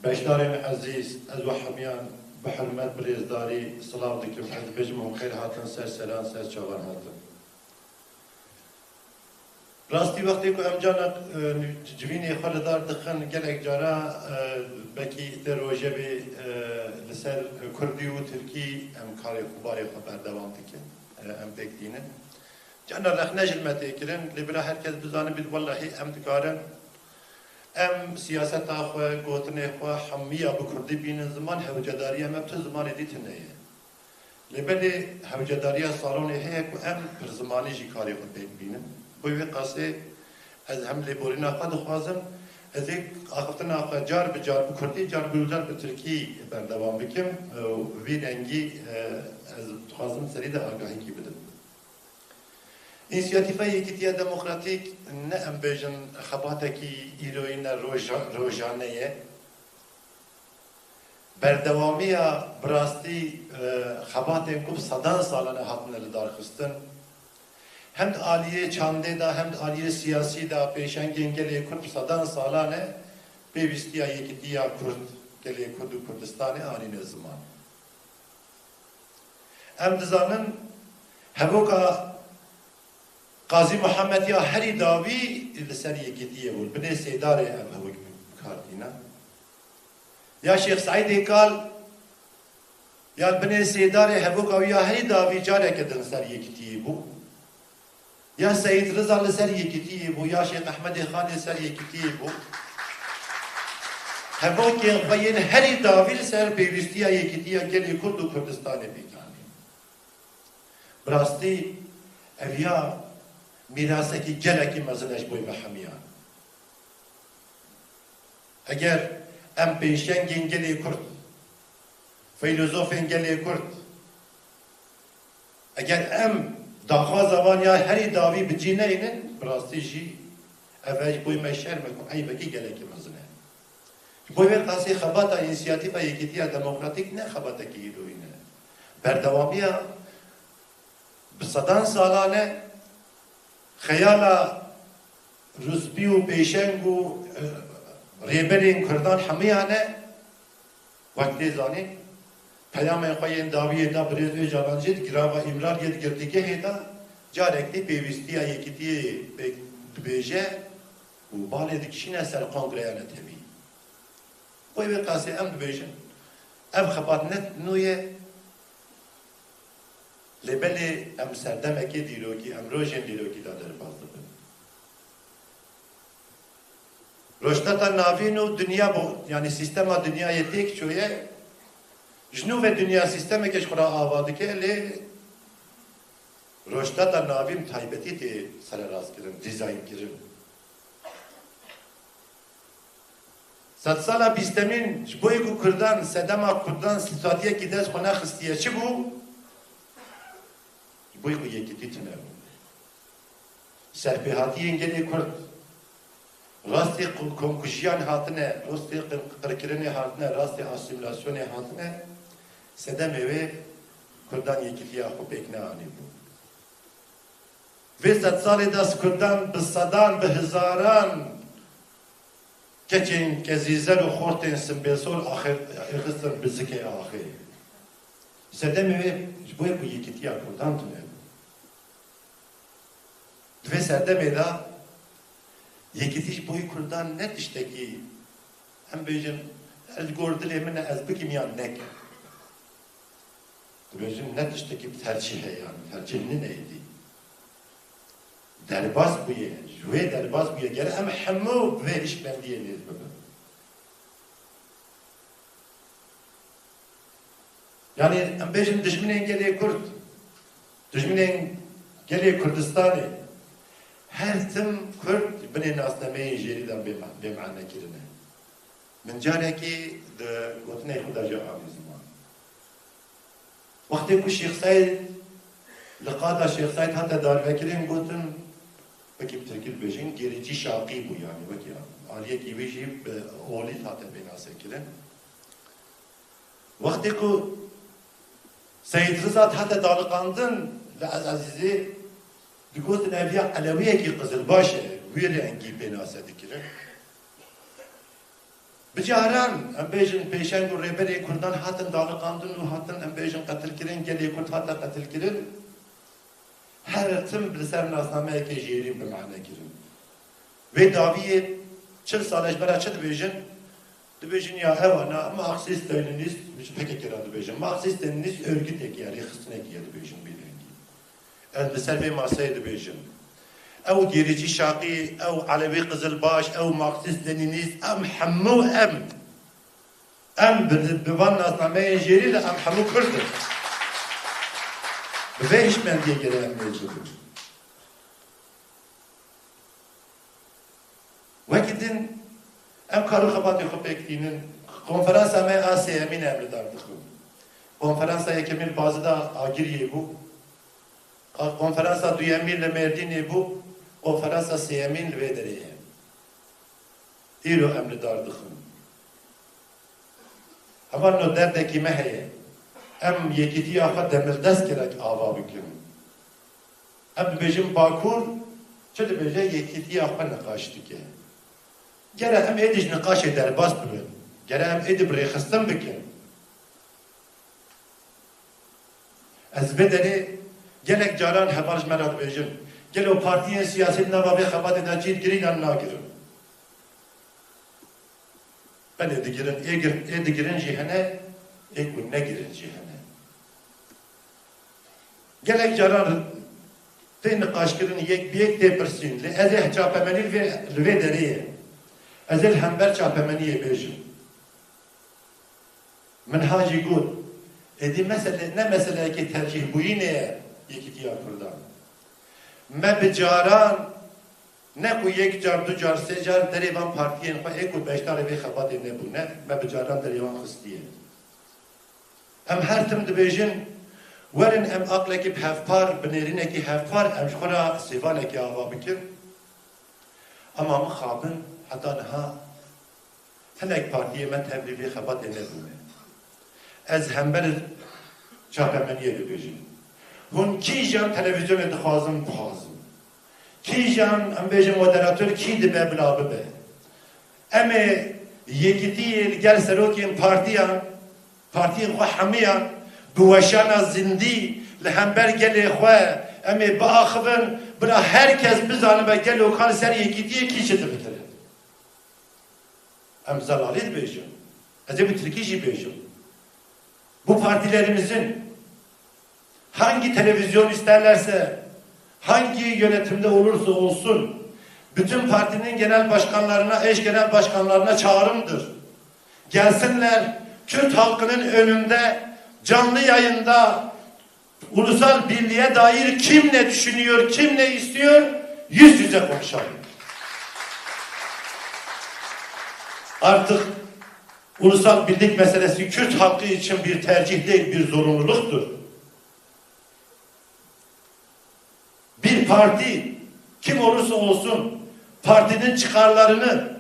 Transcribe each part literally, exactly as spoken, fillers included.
Beşdarên ezîz, ez we hemiyan bi hurmet, bi rêzdarî silav dikim. Ez dibêjim hûn xêr hatin, ser seran, ser çavan hatin. Rastî wextê ku em carna, e, civînê xwe li dar dixin, gelek cara, e, belkî tê rojevê, e, li ser kurdî û tirkî em karê xwe, barê xwe berdewam dikin, e, em pêk tînin. Carna rexne ji me tê kirin, lê bila her kes bizanibît, wellahî em dikarin, em siyaseta xwe, gotinê xwe hemiya bi kurdî bînin, ziman hewcedariya me bi tu zimanê dî tune ye. Lê belê hewcedariya salonê heye ku em pirzimanî jî karê xwe pêk bînin. Bo wê qasê ez hem lêborîna xwe dixwazim, ez ê axiftina xwe car bi car bi kurdî, car bi car bi tirkî berdewam bikim. Û vî rengî, e, ez dixwazim serî de agahîkî bidim. Însiyatîfa Yekîtiya Demokratîk ne em bêjin xebatekî îroyî ne roja-, rojane ye. Berdewamiya bi rastî, e, xebatên ku bi sedan salan e hatine lidarxistin, hem di aliyê çandê de, hem di aliyê siyasî de pêşengên gelê Kurd bi sedan salan e pêwîstiya yekîtiya Kurd, gelê Kurd û Kurdistanê anîne ziman. Em dizanin hevoka Qazî Muhammed ya herî dawî li ser yekîtiyê bû. Li binê Sêdarê em hevok bi kar tîne. Ya Şêx Seîdê Kal ya li binê Sêdarê hevoka wî ya herî dawî careke din li ser yekîtiyê bû. Ya Seyîd Riza li ser yekîtiyê bû, ya Şêx Ehmedê Xanê ser yekîtiyê bû. Hevokên xwe yên herî dawî li ser pêwîstiya yekîtiya gelê Kurd û Kurdistanê pêk anîn. Bi rastî ev ya mîrasekî gelekî mezin e ji bo me hemiyan. Eger em pêşengên gelê Kurd, feylozofên gelê Kurd, eger em daxwaza wan ya herî dawî bi cî neynin, bi rastî jî ev e ji bo me şerm e ku eybekî gelekî mezin e. Ji bo vê qasî xebata Însiyatîfa Yekîtiya Demokratîk ne xebatekî îroyî ne. Berdewamiya bi sedan salan e, xeyala rûspî û pêşeng û, e, rêberên kurdan hemiyan e, wek tê zanîn, peyamên xwe yên dawiyê da birêz Ocalan jî di girava Îmraliyê di girtîgehê de carek dî pêwîstiya yekîtiyê pêk dibêje û balê dikişîne ser kongreya netewî. Bo vê qasê em dibêjin, ev xebat ne nû ye, lê belê em serdemekê dîrokî, em rojên dîrokî de derbas dibin. Rojhilata Navîn û dinya bo, yanî sîstema dinyayê têk çûye, ji nû ve dinya sîstemeke ji xwe re ava dike, lê Rojhilata Navîn taybetî tê sererastkirin, dîzaynkirin. Sedsala bîstemîn ji bo ku kurdan, sedema kurdan statiyekî dest xwe nexistiye çi bû? Ji bo ku yekîtî tune bû. Serpêhatiyên gelê Kurd, rastê qu-, komkujiyan hatine, rastê qir-, qirkirinê hatine, rastê asîmîlasyonê hatine, sedemê wê kurdan yekîtiya xwe pêk neanîbû. Vê sedsalê de kurdan bi sedan, bi hezaran keçên kezîzer û xortên simbêlsor axê-, axiftin bi zikê axê. Sedemê wê ji bo ku yekîtiya kurdan tune bû. Di vê serdemê de yekîtî ji bo kurdan ne tiştekî, em bêjin, ez li gor dilê min e, ez bikim yan nekim. Dibêjin ne tiştekî bi tercîh heye, yanî tercîh nîne êdî. Derbas bûye, ji wê derbas bûye. Gere em hemû bi vê hişmendiyê nêz bibin. Yanî em bêjin dijminên gelê Kurd, dijminên gelê Kurdistanê, her tim Kurd binê nasnameyên jêrî de bê-, bêmane kirine. Min carekî di gotinê xwe de jî anî ziman. Wextê ku Şêx Seîd, li qada Şêx Seîd hate darvekirin, gotin, wekî bi tirkî dibêjin, gerîcî şaqî bû, yanî wekî aliyekî wî jî bi olî hate pênasekirin. Wextê ku Seyîd Riza hate daliqandin li Ezîzê, digotin ev ya Elewiyekî qizilbaş e, wî rengî pênase dikirin. Bi caran, em bêjin, pêşeng û rêberê Kurdan hatin daliqandin û hatin, em bêjin, qetilkirin, gelê Kurd hate qetilkirin. Her tim bi ser nasnameyekê jêrîn bi mane kirin. Vê dawiyê çil sale ji me re çi dibêjin? Dibêjin ya ew ana Marksist-Leninist, ji P K K re dibêjin, Marksist-Leninist örgütekî ye, rêxistinekî ye dibêjin bêdengî. Ez li ser vê maseyê dibêjim. Ew Gêricî Şaqî, ew Elewî Qizilbaş, ew Marksîst-Lenînîst, em hemû em. Em bi, bi van nasnameyên jêrî de em hemû Kurd in. Bi vê hişmendiyê gere em mêj bibin. Wekî din em kar û xebatê xwe pêk tînin. Konferansa me a sêyemîn em li dar dixin. Konferansa yekemîn li Bazida Agiriyê bû. Konferansa duyemîn li Mêrdînê bû. Konferansa sêyemîn li vê derê ye. Îro em li dar dixin. Hevalno, derdekî me heye. Em yekîtiya xwe demildest gerek ava bikin. Em dibêjin Bakur, çi dibêje, yekîtiya xwe niqaş dike. Gere em êdî ji niqaşê derbas bibin. Gere em êdî bi rêxistin bikin. Ez vê derê gelek caran heval ji me re dibêjin, gelo partiyên siyasî di nava vê xebatê de cî digirin yan nagirin? Belê digirin, ê gir-, ê digirin jî hene, ê ku negirin jî hene. Gelek caran tê niqaşkirin, yek bi yek tê pirsîn, lê ez ê çapemenî li vê, li vê derê ye. Ez ê li hember çapemeniyê bêjim. Min ha jî got, êdî mesele, ne meseleyekê tercîhbûyînê ye Yekîtiya Kurdan. Me bi caran, ne ku yek car, du car, sê car derê van partiyên xwe ê ku beşdarê vê xebatê nebûne, me bi caran derê wan xistiye. Em her tim dibêjin, werin em aqlekî bi hevpar, bi nêrînekî hevpar em ji xwe re sêvanekê ava bikin. Ema mixabin heta niha hinek partiyê me tevlî vê xebatê nebûne. Ez hember çapemeniyê dibêjim. Hûn kîjan televîzyonê dixwazin, bixwazin. Kîjan, em bêjin, moderator kî dibe, bila bibe. Em ê yekîtiyê li gel serokên partiyan, partiyên xwe hemiyan bi weşana zindî li hember gelê xwe em ê biaxivin, bila her kes bizanibe gelo ka li ser yekîtiyê kî çi dibitire. Em zelalî dibêjin. Ez ê bi tirkî jî bêjim. Bu partilerimizin hangi televizyon isterlerse, hangi yönetimde olursa olsun, bütün partinin genel başkanlarına, eş genel başkanlarına çağrımdır. Gelsinler, Kürt halkının önünde canlı yayında ulusal birliğe dair kim ne düşünüyor, kim ne istiyor, yüz yüze konuşalım. Artık ulusal birlik meselesi Kürt halkı için bir tercih değil, bir zorunluluktur. Bir parti, kim olursa olsun, partinin çıkarlarını,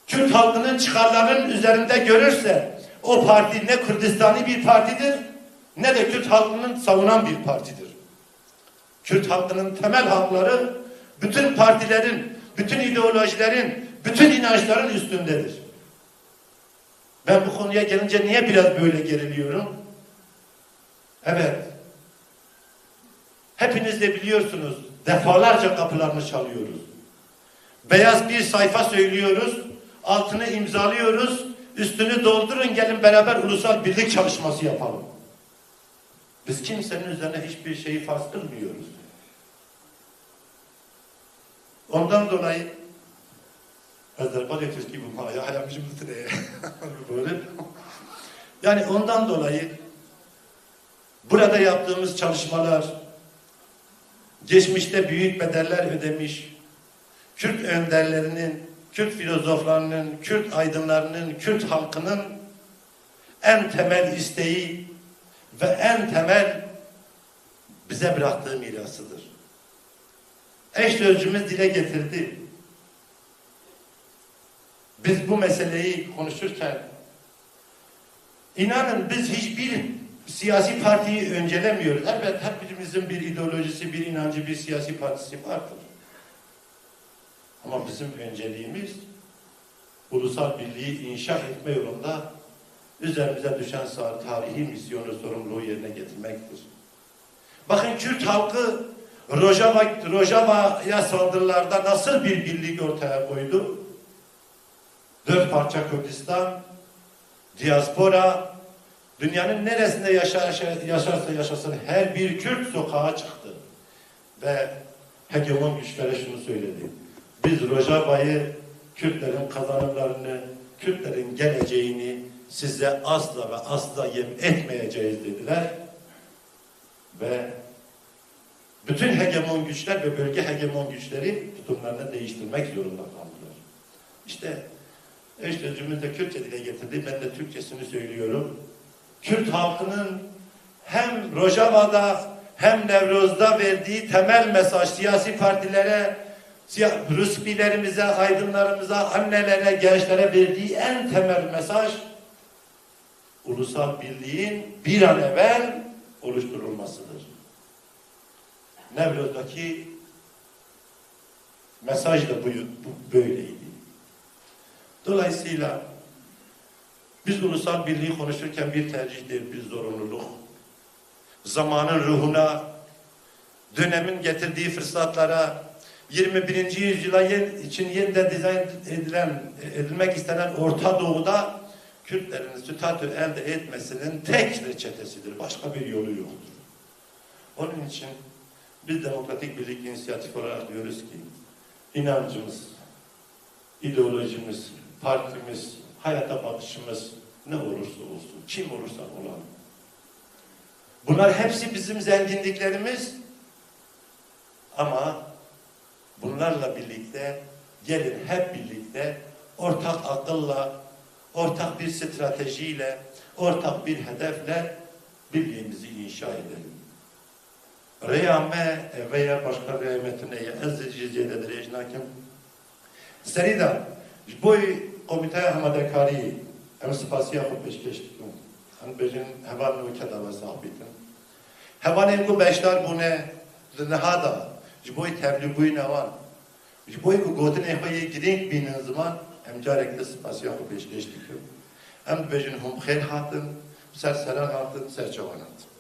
Kürt halkının çıkarlarının üzerinde görürse, o parti ne Kürdistanî bir partidir, ne de Kürt halkının savunan bir partidir. Kürt halkının temel hakları bütün partilerin, bütün ideolojilerin, bütün inançların üstündedir. Ben bu konuya gelince niye biraz böyle geriliyorum? Evet. Hepiniz de biliyorsunuz, defalarca kapılarını çalıyoruz. Beyaz bir sayfa söylüyoruz, altını imzalıyoruz, üstünü doldurun, gelin beraber ulusal birlik çalışması yapalım. Biz kimsenin üzerine hiçbir şeyi farz kılmıyoruz. Ondan dolayı, ez derbazê tirkî bûm ha, ya hela min jî min tune ye. Böyle. Yani ondan dolayı burada yaptığımız çalışmalar geçmişte büyük bedeller ödemiş Kürt önderlerinin, Kürt filozoflarının, Kürt aydınlarının, Kürt halkının en temel isteği ve en temel bize bıraktığı mirasıdır. Eş sözcümüz dile getirdi. Biz bu meseleyi konuşurken, inanın, biz hiçbir siyasi partiyi öncelemiyoruz. Elbet her birimizin bir ideolojisi, bir inancı, bir siyasi partisi vardır. Ama bizim önceliğimiz Ulusal birliği inşa etme yolunda üzerimize düşen sa-, tarihi misyonu, sorumluluğu yerine getirmektir. Bakın, Kürt halkı Rojava, Rojava'ya saldırılarda nasıl bir birlik ortaya koydu? Dört parça Kürdistan, diaspora, dünyanın neresinde yaşa-, yaşarsa yaşasın, her bir Kürt sokağa çıktı ve hegemon güçlere şunu söyledi: "Biz Rojava'yı, Kürtlerin kazanımlarını, Kürtlerin geleceğini size asla ve asla yem etmeyeceğiz," dediler. Ve bütün hegemon güçler ve bölge hegemon güçleri tutumlarını değiştirmek zorunda kaldılar. İşte, eş sözcüğümüz de Kürtçe dile getirdi. Ben de Türkçesini söylüyorum. Kürt halkının hem Rojava'da hem Nevroz'da verdiği temel mesaj, siyasi partilere, siya-, rusbilerimize, aydınlarımıza, annelere, gençlere verdiği en temel mesaj, ulusal birliğin bir an evvel oluşturulmasıdır. Nevroz'daki mesaj da bu, bu böyleydi. Dolayısıyla biz ulusal birliği konuşurken bir tercih değil, bir zorunluluk. Zamanın ruhuna, dönemin getirdiği fırsatlara, yirmi birinci yüzyıla yen-, için yeniden dizayn edilen, edilmek istenen Orta Doğu'da Kürtlerin statü elde etmesinin tek reçetesidir. Başka bir yolu yoktur. Onun için biz Demokratik Birlik İnisiyatifi olarak diyoruz ki, inancımız, ideolojimiz, partimiz, hayata bakışımız ne olursa olsun, kim olursa olalım, bunlar hepsi bizim zenginliklerimiz. Ama bunlarla birlikte gelin hep birlikte ortak akılla, ortak bir stratejiyle, ortak bir hedefle birliğimizi inşa edelim. Rêya me eve ye, başka rêya me tune ye. Ez jî zêde dirêj nakim. Serî de ji bo Komîteya Amadekarî em spasiya xwe pêşkêş dikin. Em dibêjin hevalên weke dawesax bîtin. Hevalên ku beşdar bûne di niha de ji bo tevlîbûyîna wan, ji bo ku gotinên xwe yê girîng bînin ziman, em carek din spasiya xwe pêşkêş dikin. Em dibêjin hûn bi xêr hatin, ser seran hatin, ser çavan hatin.